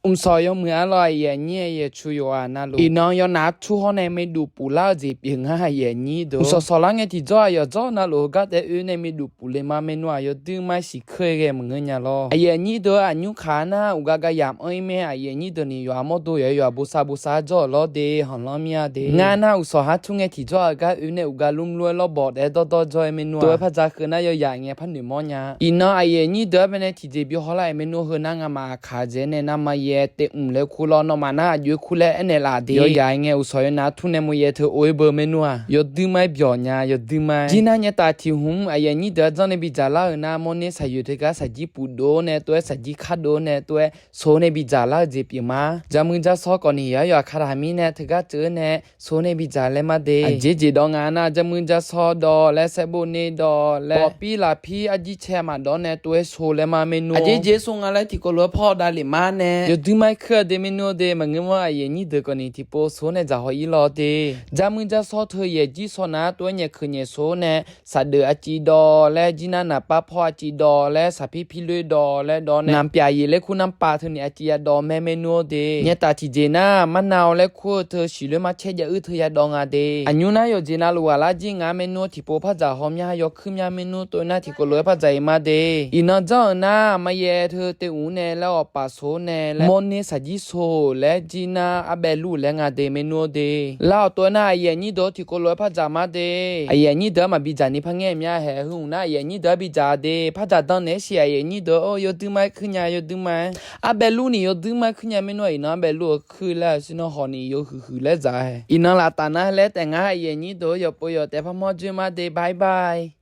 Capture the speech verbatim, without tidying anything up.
Mqsawq yawmuiq-a lawr, aqyuif aqnyir-aer yaeqcu yawqghaq navluf iqnan yawnaf tur hawr nae maerduf puflar-eu jeq pyeuf nga, aqyuif aqnyir deuq. Uqsawq sawqlar ngae tiqjawr-aq, yawqdzawr navluf heugar taef oe nae maerduf pufle ma maernmr-aq, yawduir ma-aer siqkeur-aer ghae maqngeur nya lawr. Aqyuif aqnyir deuq-anr aqnymr kaq-a nar, uqgaf gaf yamq-anr ir mae. Aqyuif aqnyir deuq ni yawqha mawrdo yawq-aer yawqha bosav bosav-aer jawr-euq lawr de, hanqlanr mir-a de. Ngar nar uqsawq har tur ngae tiqjawr-aq, heugar oe nae uqgaf lmr lmr-aer lawrbawq daef-aer dawrdawr jawr-aer maernmr-aq, tov-aer par dzaq keuv nar yawzaq ngae par noeqmawr nya. Iqnan aqyuif aqnyir deuq-anr bae nae tiqjeq bi hawlar-aer maernmr, heu nar ngamaf aqkaq dzaeq-aer nae nar ma yaer taef mq laer kur lawr, nawmaf nar aqjox-aer kur laer aernaeq laf de. Yawzaq ngae uqsawq yawnaf tur nae mawyaer teu ov-aer beu maernmr-aq, yawduir ma-aer byawq nya, yawduir ma-aer. Jir nar nyaetaf tiq hmq-anr aqyuif aqnyir deuq-anr janr nae bidzaq lar-euq nar, mawrner saqyoeq teugar saqjir pufdov-awr nae tov-aer, saqjir kardov-awr nae tov-aer, sor nae bidzaq lar-eu jeq pyeuf ma. Jarmuir jarsawr kawfni yaq-aer yawqha kaq haq mirnae teugar tseuv-aer nae, sor nae bidzaq laer ma de. Aqjeq jeq dawq nga nar, jarmuir jarsawr dawq laer, saerbof nae dawq laer, bawqpir lafpir arjir cae maqdawq-awr nae tov-aer sor laer ma maernmr. Aqjeq jeq sor nga laer tiqkawv lof-aer pawr-awr davlef ma nae, yawduir ma-aer kuir-a de maernmr-a de. Maqngeur mawr aqyuif aqnyir deuq kawfni tiqpov sor nae dzaq haw-ir lawr de. Jarmuir jarsawr teu yaeq jir sawr nar tov-aer nyaeq keuq nyaeq sor nae, saqdeuf arciv dawq laer, jir nar naqpav pawr arciv dawq laer, saqpir pir loer dawq laer dawq nae, naqpyaf yeq laer kur nar pav teu ni arciv yadawv mae maernmr-a de. Nyaetaf tiqjeq nar, marnav-awr laer kur-eu teu siqloer marcaer jav-uir teu yadawv nga de. Aqnymr nar yawqjeq navluf ghaq lar jir nga maernmr, tiqpov par dzaq haw mya yawkuir mya maernmr, tov nar tiqkawv lof-aer par dzaq-ir ma de. Iqnan janr-euq nar, ma yaer teu taef mq nae laer, awqpaf sor nae laer, mawrner saqjir sor laer, jir nar arbaev lur laer nga de maernmr-a de. Lar-awq tov-aer nar aqyuif aqnyir deuq-anr tiqkawv lof-aer par dzaq ma de. Aqyuif aqnyir deuq-anr maqbi dzaq ni par ngaer mya haeq, heu mq nar aqyuif aqnyir deuq-anr bidzaq de. Par dzaq dan naeq-aer siq aqyuif aqnyir deuq-or, yawduir ma-aer kuir nya, yawduir ma-aer. Arbaev lur ni yawduir ma-aer kuir nya maernmr-a. Iqnan arbaev lur-eu kuir laer-euq sir nar hawq ni yawhuiq huiq laer dzaq haeq. Iqnan laftaf nar laer taef ngar aqyuif aqnyir deuq-or, yawpov yawq taef par mawr dzoer ma de, bye bye.